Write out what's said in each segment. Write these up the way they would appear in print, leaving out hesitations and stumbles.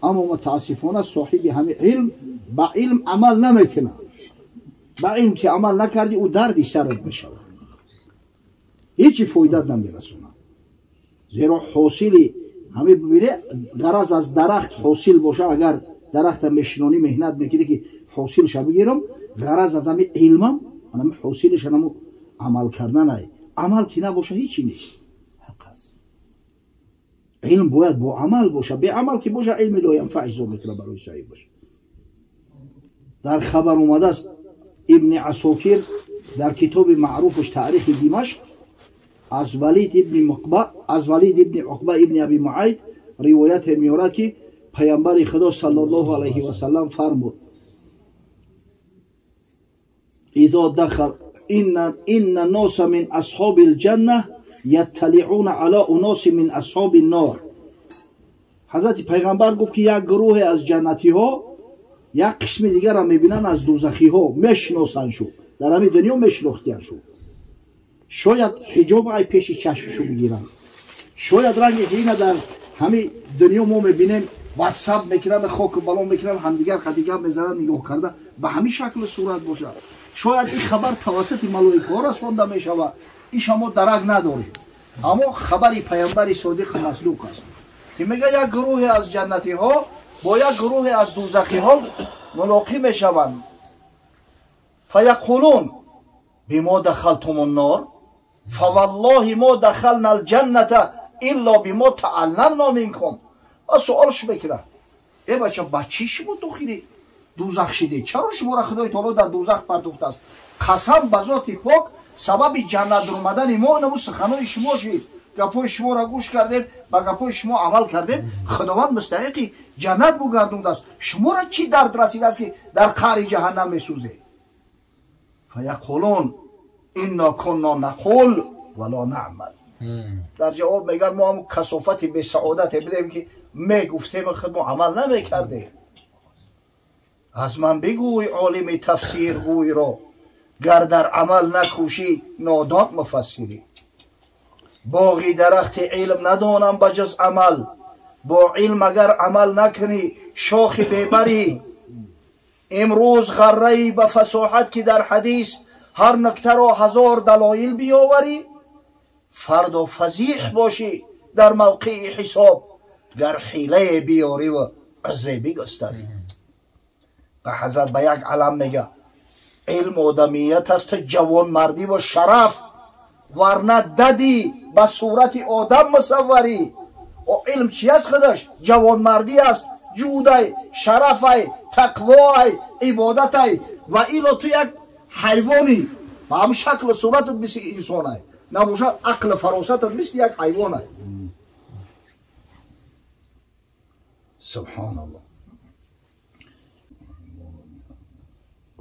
Аммо мутаассифона соҳиби ҳамин илм ба илм амал намекунад. Ба илм ки амал накардӣ, ӯ дарди сарат мешавад, ҳечи фоидат намерасонад. Зеро ҳосили ҳамин бибине, ғараз аз дарахт ҳосил боша, агар дарахта мешинонӣ, меҳнат мекунӣ ки ҳосилша бигирам, ғараз аз ҳамин илмам анами ҳосилаш анаму амал карданай. Амал ки набоша, ҳечи нест. Илм бояд бо амал боша. Беамал ки боша, илми лоянфаъ ҳисоб мекунад барои соҳибаш. Дар хабар омадааст, Ибни Асокир дар китоби маъруфаш Таърихи Димашқ аз Валид ибни Муқба, аз Валид ибни Уқба ибни Аби Муайд ривояте меорад, ки паямбари Худо саллаллоҳу алайҳи васаллам фармуд: изо дахал инна носа мин асҳоби лҷанна ятталиъуна ала уноси мин асҳоби нор. Ҳазрати пайғамбар гуфт, ки як гурӯҳе аз ҷаннатиҳо як қисми дигарро мебинанд аз дӯзахиҳо, мешиносанд шу, дар ҳамин дунё мешинохтиянд шу. Шояд ҳиҷоб ай пеши чашмшу бигиранд, шояд ранги ҳина дар ҳамин дунё мо мебинем, ватсап мекунанд, хоку бало мекунанд, ҳамдигар қади гап мезананд, нигоҳ карда ба ҳамин шаклу сурат бошад. Шояд ин хабар тавассути малоикаҳо расонда мешавад, иша мо дарак надорем. Аммо хабари паямбари содиқу маслук аст, ки мега як гурӯҳе аз ҷаннатиҳо бо як гурӯҳе аз дӯзахиҳо мулоқӣ мешаванд. Фаяқулун бимо дахалтум ннор, фаваллоҳи мо дахална алҷанната илло бимо таалламно минкум. Ва суолш мекунад: э бача, ба чӣ шумо дохили дӯзах шидед? Чаро шуморо Худои таоло дар дӯзах партофтааст? Қасам ба зоти пок, сабаби ҷаннат омадани мо инаму суханои шумо шид. Гапҳои шуморо гӯш кардем, ба гапҳои шумо амал кардем, Худованд мустаҳиқи ҷаннат бугардондааст. Шуморо чӣ дард расидааст, ки дар қаъри ҷаҳаннам месӯзед? Фаяқулун инна кунна нақул вало наъмал. Дар ҷавоб мегӯянд: мо ҳам касофати бесаодате бидем, ки мегуфтем, худ мо амал намекардем. Аз ман бигӯй олими тафсиргӯйро, гар дар амал накӯшӣ, нодон муфассирӣ. Боғи дарахти илм надонам ба ҷуз амал, бо илм агар амал накунӣ, шохи бебарӣ. Имрӯз ғарраи ба фасоҳат, ки дар ҳадис ҳар нуктаро ҳазор далоил биёварӣ, фардо фазиҳ бошӣ дар мавқеи ҳисоб, гар ҳилае биёриву узре бигустарӣ. Ба ҳазрат ба як алам мега: илм одамият асту ҷавонмардиву шараф, варна дадӣ ба сурати одам мусавварӣ. О илм чи аст? Худаш ҷавонмардӣ аст, ҷудай, шарафай, тақвоай, ибодатай. Ва ило ту як ҳайвонӣ, ба ҳамн шаклу суратат мисли инсонай набошад, ақлу фаросатат мисли як ҳайвонай. Субҳоналлоҳ.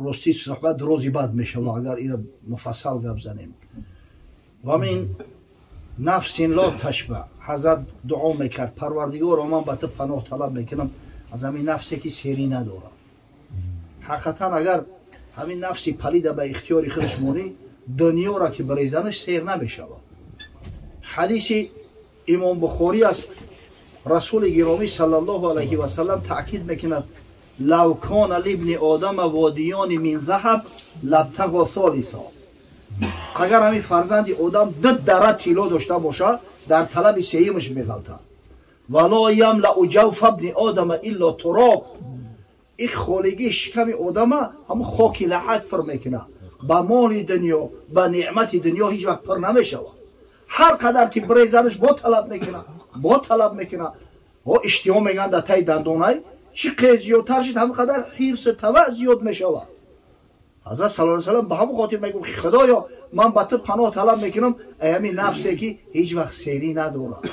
Ростӣ, суҳбат рӯзи бад мешава, агар ира муфассал гап занем. Ва мин нафсин ло ташба. Ҳазрат дуо мекард: Парвардигоро, ман ба ту паноҳ талаб мекунам аз ҳамин нафсе, ки серӣ надорам. Ҳақиқатан, агар ҳамин нафси палида ба ихтиёри худаш монӣ, дунёра ки барезанаш, сер намешавад. Ҳадиси Имом Бухорӣ аст. Расули гиромӣ саллаллоҳу алайҳи васаллам таъкид мекунад: лав кона либни одама водиёни мин заҳаб лабтағо солиса. Агар ҳамин фарзанди одам ду дара тилло дошта бошад, дар талаби сеюмаш меғалтад. Вало ямлау ҷавфа бни одама илло туроб. Ин холигии шиками одама ҳамун хоки лаҳат пур мекунад. Ба моли дунё, ба неъмати дунё ҳеҷ вақт пур намешавад. Ҳар қадар ки брезанаш, бо талаб мекунад, бо талаб мекунад. О иштиҳо мегӯянд, дар таи дандонай чӣ қе зиёдтар шид, ҳамин қадар ҳирсу тамаъ зиёд мешавад. Ҳазрат саллаллоҳу алайҳи васаллам ба ҳамон хотир мегуфт: Худоё, ман ба ту паноҳ талаб мекунам ҳамин нафсе, ки ҳеҷ вақт серӣ надорад.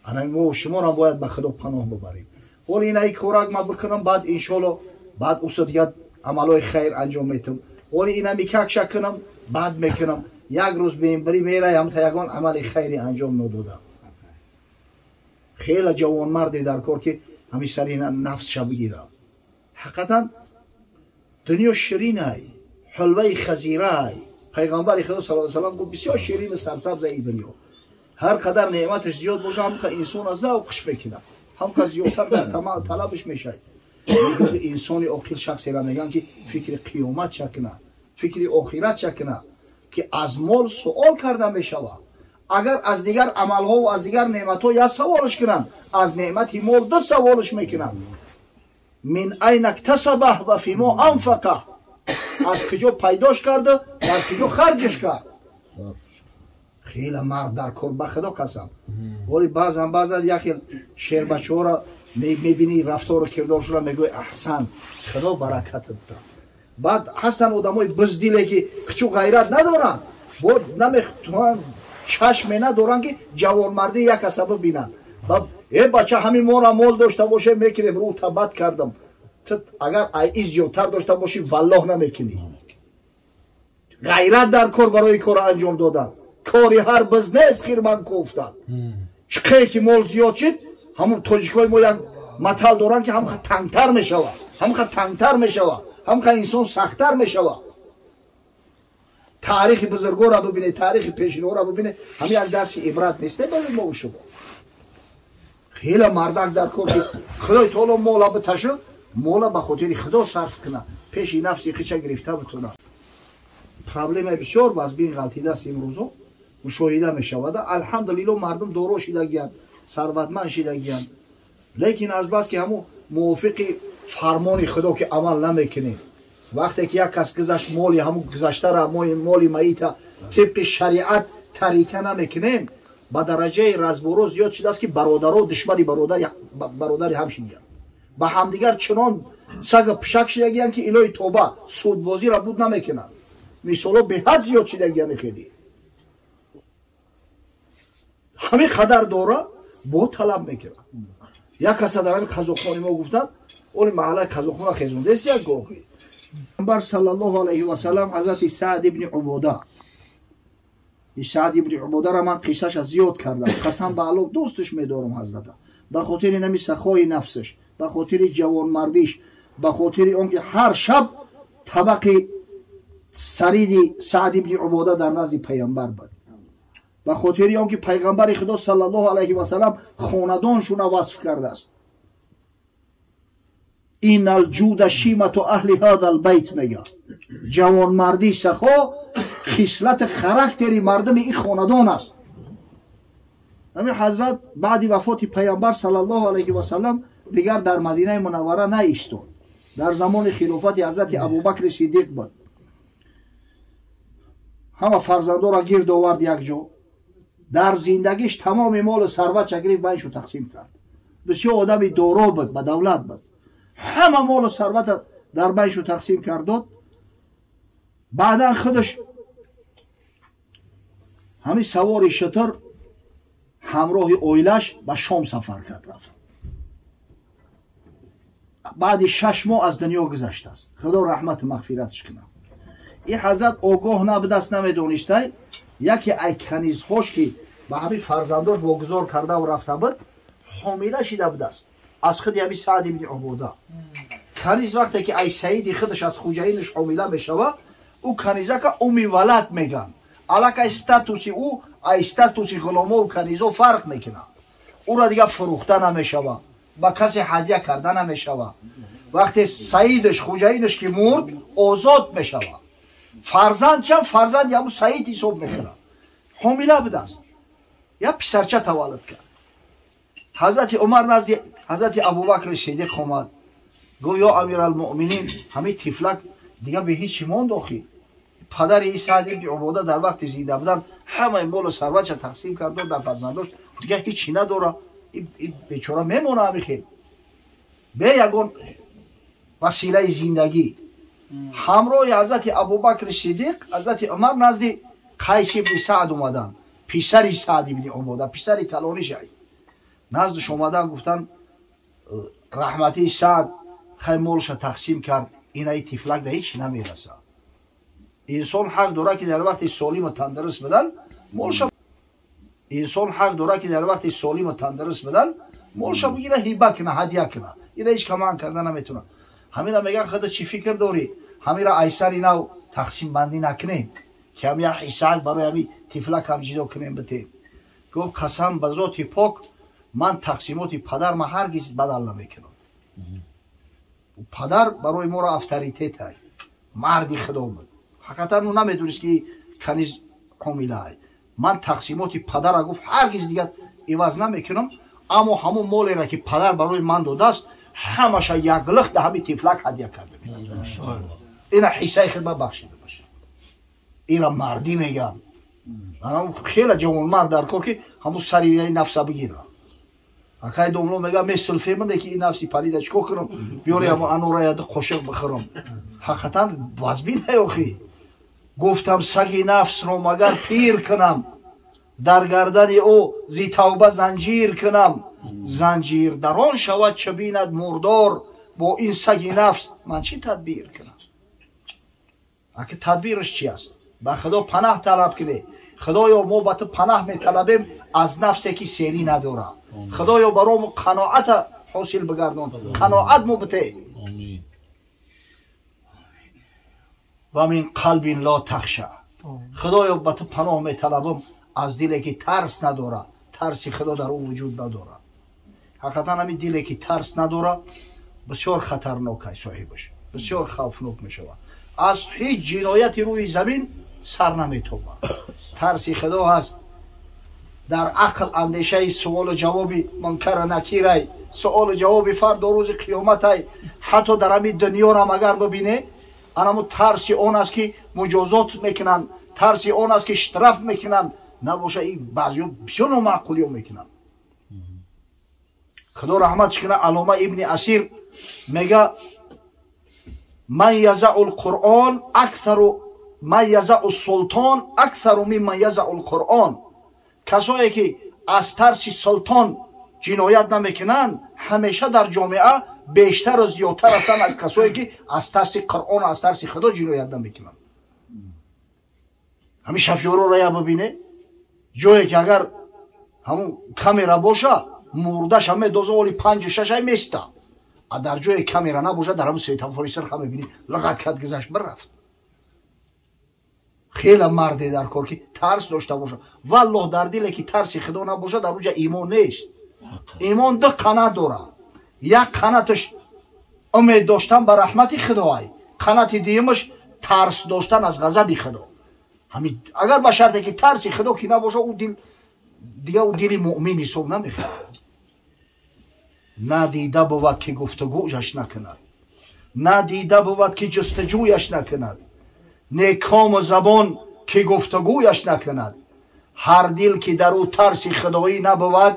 Ана мо шуморо бояд ба Худо паноҳ бибарем. Ҳоли инаи корак ман бикунам, баъд иншоалло, баъд усо дигар амалҳои хайр анҷом метам. Ҳоли инами какша кунам, баъд мекунам. Як рӯз бембирӣ мераям, та ягон амали хайре анҷом надодам. Хеле ҷавонмарде дар кор, ки ҳамин сари нафсша бигирад. Ҳақиқатан, дунё ширинай, ҳулваи хазирай. Пайғамбари Худо саллаллоҳу алайҳи васаллам гуфт: бисёр ширину сарсабза ин дунё. Ҳар қадар неъматаш зиёд боша, ҳамқа инсон аз завқш мекунад. Ҳам кас зиёдтар дар талабаш мешавад. Инсони оқил шахсеро мегӯянд, ки фикри қиёмат чакна, фикри охират чакна, ки аз мол суол карда мешавад. Агар аз дигар амалҳо ва аз дигар неъматҳо як саволш кунанд, аз неъмати мол ду саволш мекунанд. Мин айна ктасабаҳ ва фимо анфақаҳ, аз куҷо пайдош карда, дар куҷо харҷш кард. Хеле мард дар кор, ба худо қасам. Вале баъзан баъзан як хел шербачаҳоро мебинӣ, рафтору кирдоршонро мегӯӣ аҳсан, худо баракатат дод. Баъд ҳастанд одамои буздиле, ки ҳичу ғайрат надоранд, бо наметавонанд, чашме надоранд, ки ҷавонмардӣ як каса бибинанд. Э бача, ҳамин мора мол дошта бошем, мекунем, рӯ табат кардам. Агар ай зиёдтар дошта бошӣ, валлоҳ намекунӣ. Ғайрат дар кор барои кор анҷом додан. Кори ҳар бизнес хирман кофтан. Чиқе ки мол зиёд шид, ҳамун тоҷикҳои мо як матал доранд, ки ҳамха тангтар мешавад, ҳамха тангтар мешавад, ҳамха инсон сахттар мешавад. Таърихи бузургоро бибинед, таърихи пешиноро бибинед, ҳамин як дарси ибрат нест барои мо шумо. Хеле мардак дар кор, ки худои таоло мола биташу, мола ба хотири худо сарф кунад, пеши нафси хича гирифта битунад. Проблемаи бисёр вазбин ғалтидааст, имрӯзо мушоҳида мешавад. Алҳамдулилло, мардум доро шидагиянд, сарватманд шидагиянд, лекин азбаски ҳамун мувофиқи фармони худо ки амал намекунем. Вақте ки як кас гузашт, моли ҳамун гузаштара, моли маита тибқи шариат тарика намекунем, ба дараҷаи разборо зиёд шудааст, ки бародаро душмани бародари ҳам шидиянд, ба ҳамдигар чунон сага пишак шидагиянд, ки илоҳи тоба, судбозиро буд намекунанд. Мисоло беҳад зиёд шидагиянд. Хеле ҳамин қадар дора бо талаб мекунад. Як каса дар ҳамин қазоқхони мо гуфтанд, оли маҳаллаи қазоқхона хезондест як гоҳи. Пайғамбар саллаллоҳу алайҳи васаллам ҳазрати Саъд ибни Убода, Саъд ибни Убодаро ман қиссаша зиёд кардам, қасам ба Аллоҳ, дӯсташ медорам ҳазрата, ба хотири нами сахои нафсаш, ба хотири ҷавонмардиш, ба хотири он ки ҳар шаб табақи сариди Саъд ибни Убода дар назди пайғамбар буд, ба хотири он ки пайғамбари худо саллаллоҳу алайҳи васаллам хонадоншуна васф кардааст. Инна алҷуда шимату аҳли ҳаза албайт, мега, ҷавонмардӣ, сахо хислати характери мардуми ин хонадон аст. Ҳамин ҳазрат баъди вафоти пайғамбар саллаллоҳу алайҳи васаллам дигар дар Мадинаи Мунаввара наистод. Дар замони хилофати ҳазрати Абубакри Сиддиқ буд. Ҳама фарзандоро гирд овард якҷо. Дар зиндагиш тамоми молу сарватша гирифт, байншу тақсим кард. Бисёр одами доро буд, ба давлат буд. Ҳама молу сарвата дар байншу тақсим кард, дод. Баъдан худаш ҳамин савори шутур ҳамроҳи оилаш ба Шом сафар кард, рафт. Баъди 6 моҳ аз дунё гузаштааст, худо раҳмату мағфираташ кунад. Ин ҳазрат огоҳ набудааст, намедонистай. Яке ай канизҳош, ки ба ҳамин фарзандош вогузор кардаву рафта буд, ҳомила шида будааст аз худи ҳамин Саъд ибни Убода. Каниз вақте ки ай саиди худаш, аз хуҷаинаш ҳомила мешава, ӯ канизака уми валад меган. Аллакай статуси ӯ ай статуси ғуломову канизо фарқ мекунад. Ӯра дигар фурӯхта намешава, ба касе ҳадя карда намешава. Вақте саидаш, хуҷаинаш ки мурд, озод мешава. Фарзанд чам фарзанди ҳамун саид ҳисоб мекунад. Ҳомила будааст, як писарча таваллуд кард. Ҳазрати Умар назди ҳазрати Абубакри Сидиқ омад, гуфт: «Ё амиралмуъминин, ҳамин тифлак дигар бе ҳечи монд. Охи падари и Саъд ибни Убода дар вақти зинда будан ҳамаи молу сарватша тақсим кард дар фарзандош, дигар ҳечи надора. Бечора мемона ҳами хел, бе ягон василаи зиндагӣ». Ҳамроҳи ҳазрати Абубакри Сидиқ ҳазрати Умар назди Қайс ибни Саъд омаданд, писари Саъд ибни Убода, писари калонишай. Наздаш омадан, гуфтанд: «Раҳматии Саъд хай молша тақсим кард, инаи тифлак да ҳечи намерасад. Инсон ҳақ дорад, ки дар вақти солиму тандуруст будан молша, инсон ҳақ дорад, ки дар вақти солиму тандуруст будан молша бигира, ҳиба куна, ҳадя куна. Ина ҳеч каман карда наметавонад». Ҳамира мегӯян: «Худо, чӣ фикр дорӣ, ҳамира айсари нав тақсимбандӣ накунем, ки ҳам як ҳиссаак барои ҳами тифлакам ҷидо кунем, битем?» Гуфт: «Қасам ба зоти пок, Ман тақсимоти падар ма ҳаргиз бадал намекунам. Падар барои моро авторитет ай, марди худо буд. Ҳақиқатан ӯ намедонист, ки каниз ҳомила ай. Ман тақсимоти падара, гуфт, ҳаргиз дигар иваз намекунам, аммо ҳамон молеро, ки падар барои ман додааст, ҳамаша яклих да ҳами тифлак ҳадя карда. Ина ҳиссаи хидма бахшида бошад. Ира мардӣ мегам. Хеле ҷавонмард дар кор, ки ҳамун сари нафса бигира. Акай домло мега, месилфе ман, ки ин нафси палида чикор кунам, биёре ҳамун анора яд қошиқ бихӯрам. Ҳақиқатан вазбин охи. Гуфтам, саги нафсро магар пир кунам, дар гардани ӯ зи тавба занҷир кунам, занҷир дарон шавад, чӣ бинад мурдор, бо ин саги нафс ман чӣ тадбир кунам? Аки тадбираш чи аст? Ба Худо панаҳ талаб кунед. Худоё, мо ба ту панаҳ металабем аз нафсе, ки серӣ надорад. Худоё, баромо қаноата ҳосил бигардон, қаноат мо бите. Ва мин қалбин ло тахша. Худоё, ба ту паноҳ металабам аз диле, ки тарс надорад, тарси Худо дар ӯ вуҷуд надорад. Ҳақиқатан ҳамин диле, ки тарс надорад, бисёр хатарнок ай, соҳибаш бисёр хавфнок мешавад, аз ҳеҷ ҷинояти рӯи замин сар наметобад. Тарси Худо ҳаст дар ақл, андешаи суолу ҷавоби мункара накирай, суолу ҷавоби фардо рӯзи қиёматай. Ҳатто дар ҳамин дунёрам агар бибине, анамо тарси он аст, ки муҷозот мекунанд, тарси он аст, ки штраф мекунанд. Набоша, и баъзиё бисёр номаъқулиё мекунанд. Худо раҳматш кунад, Аллома Ибни Асир мега: ман язау лқуръон аксару ман язау султон аксару мимман язау лқуръон. Касое, ки аз тарси султон ҷиноят намекунанд, ҳамеша дар ҷомеа бештару зиёдтар ҳастанд аз касое, ки аз тарси Қуръон, аз тарси Худо ҷиноят намекунанд. Ҳамин шофёрора я бибине, ҷое ки агар ҳамун камера боша, мурдаша медоза, оли панҷу шашай места, а дар ҷое камера набоша, дар ҳамун светофори сирха мебинӣ, лағат кад, гузашт, бирафт. Хеле марде дар кор, ки тарс дошта боша. Валлоҳ, дар диле, ки тарси Худо набоша, дар уҷа имон нест. Имон ду қанат дорад: як қанаташ умед доштан ба раҳмати Худоай, қанати дуюмаш тарс доштан аз ғазаби Худо. Агар ба шарте ки тарси Худо ки набоша, ӯ дил дига ӯ дили муъмин ҳисоб намехӯрад. Надида бувад, ки гуфтугӯяш накунад, надида бувад, ки ҷустуҷӯяш накунад, некому забон, ки гуфтугӯяш накунад. Ҳар дил, ки дар ӯ тарси худоӣ набувад,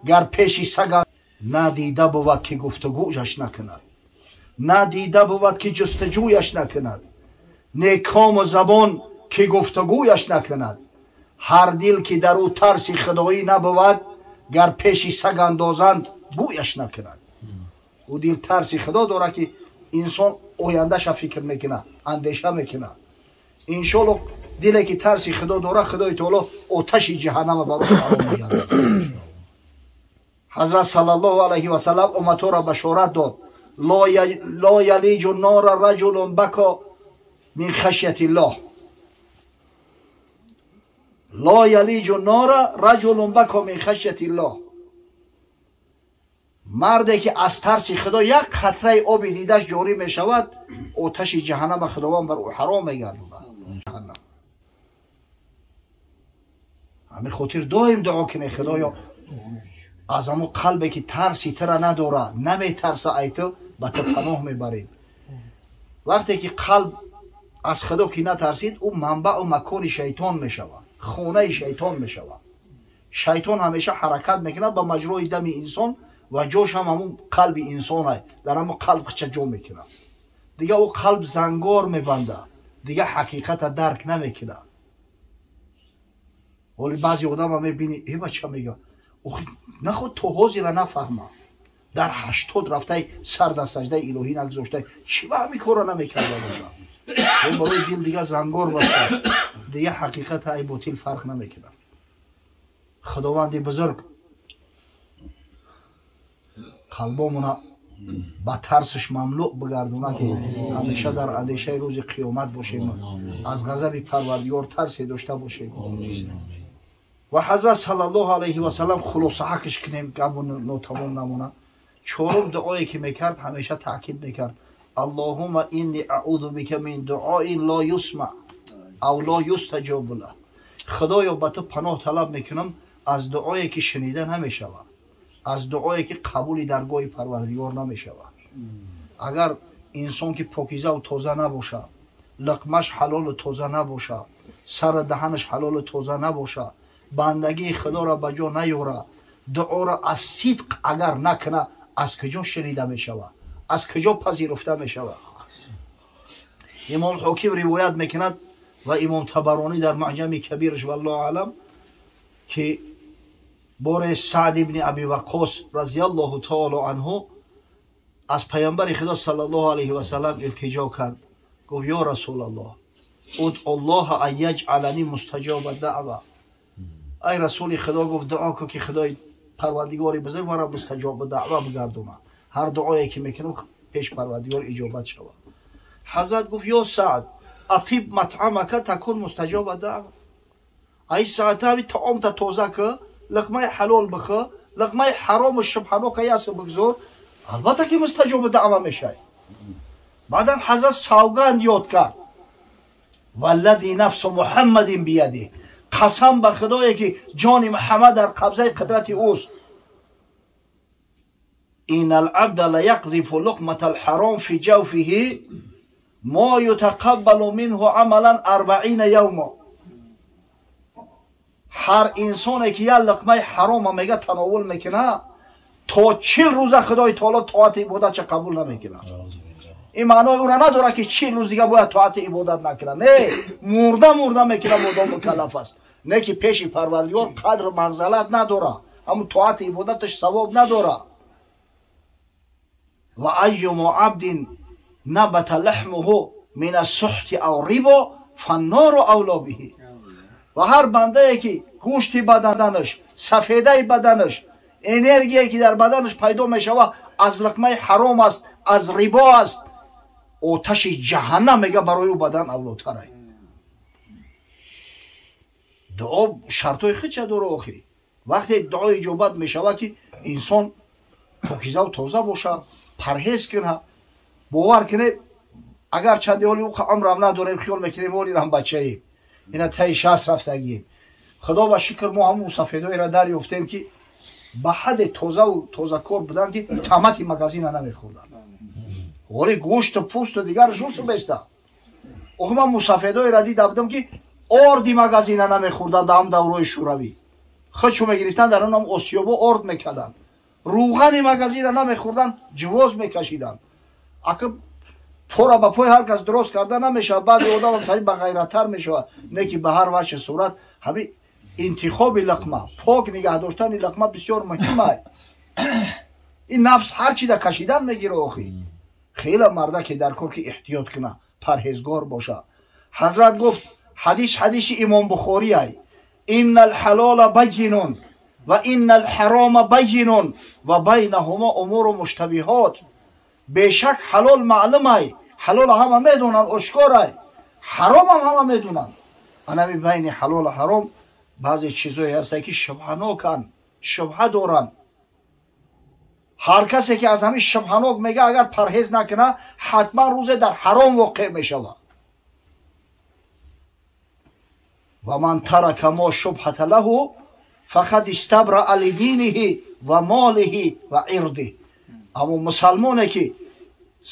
гар пеши сага. Надида бувад, ки гуфтугӯяш накунад, надида бувад, ки ҷустуҷӯяш накунад, некому забон, ки гуфтугӯяш накунад. Ҳар дил, ки дар ӯ тарси худоӣ набувад, гар пеши саг андозанд, бӯяш накунад. Ӯ дил тарси Худо дорад, ки инсон ояндаша фикр мекунад, андеша мекунад. Иншолло, диле, ки тарси Худо дорад, Худои Таоло оташи ҷаҳаннама барош ҳаром мегардад. Ҳазрат саллаллоҳу алайҳи васаллам умматҳоро башорат дод: ло ялиҷу нора раҷулун бако мин хашятиллоҳ, ло ялиҷу нора раҷулун бако мин хашятиллоҳ. Марде, ки аз тарси Худо як қатраи оби дидаш ҷорӣ мешавад, оташи ҷаҳаннама Худованд бар ӯ ҳаром мегардонад. Ҳамин хотир доим дуо кунед: Худоё, аз ҳамон қалбе, ки тарси тура надорад, наметарса ай ту, ба ту паноҳ мебарем. Вақте ки қалб аз Худо ки натарсид, ӯ манбаъу макони шайтон мешавад, хонаи шайтон мешавад. Шайтон ҳамеша ҳаракат мекунад ба маҷрои дами инсон ва ҷош ҳам ҳамун қалби инсонай, дар ҳамун қалб хича ҷо мекунад. Дига ӯ қалб зангор мебанда, дига ҳақиқата дарк намекунад. Оли баъзе одама мебини, э бача, мега, охи наход то ҳозира нафаҳма, дар 80 рафтаи, сар дар саждаи илоҳӣ нагузоштай, чӣ ба ҳамин корро намекарда бошад? Барои дил дига зангор бастааст, дига ҳақиқата ай ботил фарқ намекунад. Худованди бузург қалбомона ба тарсиш мамлӯъ бигардона, ки ҳамеша дар андешаи рӯзи қиёмат бошем, аз ғазаби Парвардигор тарсе дошта бошем. Ва ҳазрат саллаллоҳу алайҳи васаллам хулоса ҳақш кунем, гапу нотамом намона. Чорум дуое ки мекард, ҳамеша таъкид мекард: Аллоҳумма инни аъузу бика мин дуоин ло юсма ав ло юстаҷобу лаҳ. Худоё, ба ту паноҳ талаб мекунам аз дуое ки шунида намешавад, аз дуое ки қабули даргоҳи Парвардигор намешавад. Агар инсон ки покизаву тоза набошад, луқмаш ҳалолу тоза набошад, сару даҳанаш ҳалолу тоза набошад, бандагии худоро ба ҷо наёрад, дуоро аз сидқ агар накунад, аз куҷо шунида мешавад, аз куҷо пазируфта мешавад? Имом Ҳоким ривоят мекунад ва имом Табаронӣ дар Муъҷами Кабираш, валлоҳу аълам, ки боре Саъд ибни Аби Ваққос разияллоҳу таоло анҳу аз паёмбари Худо саллаллоҳу алайҳи васаллам илтиҷо кард, гуфт: ё Расулаллоҳ, удъуллоҳа ан яҷъалани мустаҷоба даъва. Ай расули Худо, гуфт, дуо кун ки Худои Парвардигори бузург маро мустаҷоба даъва бигардонад, ҳар дуое ки мекунам пеш Парвардигор иҷобат шавад. Ҳазрат гуфт: ё Саъд, атиб матъамака такун мустаҷоба даъва. Ай Саъд, ҳами таомта тоза ки, луқмаи ҳалол бихӯ, луқмаи ҳарому шубҳанока ясу бигзор, албатта ки мустаҷоба даъва мешавӣ. Баъдан ҳазрат савганд ёд кард: валлази нафсу Муҳаммадин биядиҳ, қасам ба Худое ки ҷони Муҳаммад дар қабзаи қудрати ӯст, ин алабда лаяқзифу луқмата алҳаром фи ҷавфиҳи мо ютақаббалу минҳу амалан арбаина явмо. Ҳар инсоне ки як луқмаи ҳарома мега тановул мекунад, то 40 рӯза Худои таоло тоати ибодатша қабул намекунад. Ин маънои ӯра надорад ки 40 рӯз дига бояд тоати ибодат накунад. Не, мурда мурда мекунад, модом мукаллаф аст. Не ки пеши Парвардигор қадру манзалат надорад, ҳамун тоати ибодаташ савоб надорад. Ва айюму абдин набата лаҳмуҳу мин ассухти ав рибо фаннору авло биҳи. Ва ҳар бандае ки гӯшти баданаш, сафедаи баданаш, энергияе ки дар баданаш пайдо мешавад аз луқмаи ҳаром аст, аз рибо аст, оташи ҷаҳаннам мега барои ӯ бадан авлотарай. Дуо шартҳои худша дора охи. Вақте дуо иҷобат мешавад ки инсон покизаву тоза бошад, парҳез кунад, бовар кунед, агар чанде ҳоли ӯ умрам надорем, хиёл мекунем ҳолирам бачаем, ина таи 60 рафтагием. Худо ба шукр, мо ҳамун сафедоеро дарёфтем ки ба ҳадде тозаву тозакор буданд ки тамати магазина намехӯрданд. Ҳоли гӯшту пӯсту дигараш усу беста. Охи ман мусафедоеро дида будам ки орди магазина намехӯрданд дар ҳам даврои шӯравӣ. Худшу мегирифтанд, дар онам осиёбо орд мекарданд. Рӯғани магазина намехӯрданд, ҷувоз мекашиданд. Ака пора ба пой ҳар кас дурост карда намешавад, баъзе одамам тари ба ғайраттар мешавад. Не ки ба ҳар вачҳи сурат ҳамин интихоби луқма, пок нигаҳ доштани луқма бисёр муҳим аст. Ин нафс ҳар чида кашидан мегира охи. Хеле мардаке дар кор ки эҳтиёт кунад, парҳезгор бошад. Ҳазрат гуфт, ҳадис ҳадиси имом Бухорӣ ай: инна алҳалола байинун ва инна алҳарома байинун ва байнаҳума умуру муштабиҳот. Бешак ҳалол маълум ай, ҳалол ҳама медонанд, ошкор ай, ҳаромам ҳама медонанд. Анами байни ҳалолу ҳаром баъзе чизое ҳастанд ки шубҳаноканд, шубҳа доранд. Ҳар касе ки аз ҳамин шубҳанок мега агар парҳез накунад, ҳатман рӯзе дар ҳаром воқеъ мешавад. Ва ман тарака мо шубҳата лаҳу фақад истабраа лидиниҳи ва молиҳи ва ирдиҳ. Аммо мусалмоне ки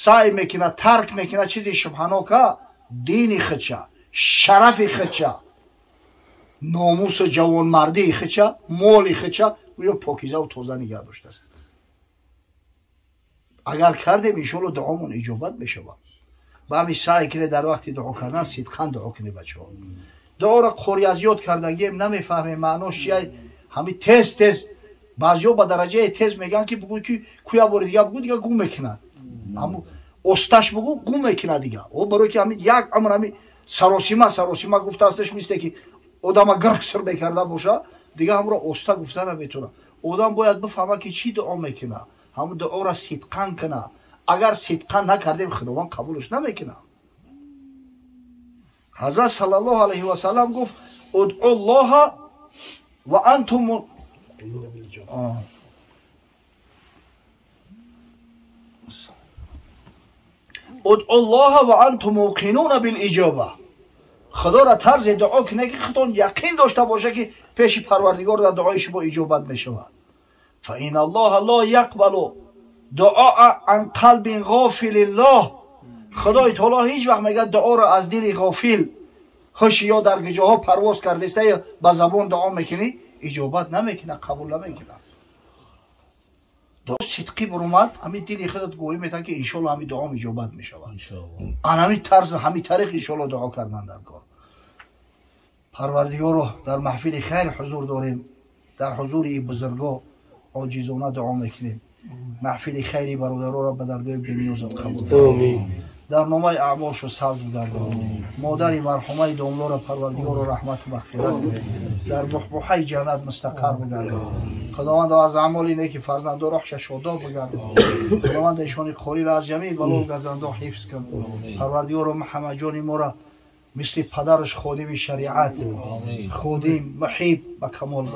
саъй мекунад, тарк мекунад чизи шубҳанока, дини худша, шарафи худша, номусу ҷавонмардии худша, моли худша гӯё покизаву тоза нигаҳ доштааст. Агар кардем, иншоалло дуомон иҷобат мешавад. Ба ҳамин саъй кунед дар вақти дуо кардан сидқан дуо кунед бачаҳо. Дуоро қори аз ёд кардагием намефаҳмем маънош чия. Ҳамин тез тез баъзеҳо ба дараҷаи тез мегӯянд ки бугӯ ки куя бори дига бугӯ, дига гум мекунад. Ҳамун осташ бугӯ гум мекунад дига. О барои ки ҳамин як умр ҳамин саросима саросима гуфтаасташ, мисле ки одама гирк сир мекарда боша, дига ҳамро оста гуфта наметавонад. Одам бояд бифаҳмад ки чӣ дуо мекунад, ҳамун дуоро сидқан кунад. Агар сидқан накардем, Худованд қабулаш намекунад. Ҳазрат саллаллоҳу алайҳи васаллам гуфт: удъуллоҳа Ва антум ادعوا الله وانتم موقنون بالإجابة. خدا را طرز دعا کنه که خودتون یقین داشته باشه که پیش پروردگار در دعای شما اجابت میشود. فإن الله لا يقبل دعاء عن قلب غافل الله. خدای تعالی هیچ وقت میگه دعا را از دل غافل هوش یا در جاها پرواز کرده است یا با زبان دعا میکنی اجابت نمیکنه، قبول نمیکنه. دعا صدقی برومد همین دل خودت گویی میتن که انشالله همین دعا اجابت میشود. ان همین طرز همین طریق انشالله دعا کردن در کار. پروردگار رو در محفل خیر حضور داریم، در حضور این بزرگا عاجزانه دعا میکنیم. محفل خیری برادرها را به درگاه بنیازت قبول کن. در نامه اعمالش سبز بگردان. مادر مرحومه داملا را پروردگار را رحمت و مغفرت در بحبوحه جنت مستقر بگردان. خداوند از اعمال اینه که فرزندان راهش شاداب بگردان. خداوند ایشان قاری را از جمیع بلا و گزنده حفظ کن. پروردگار محمد جان ما را مثل پدرش خادم شریعت، خادم محب به کمال.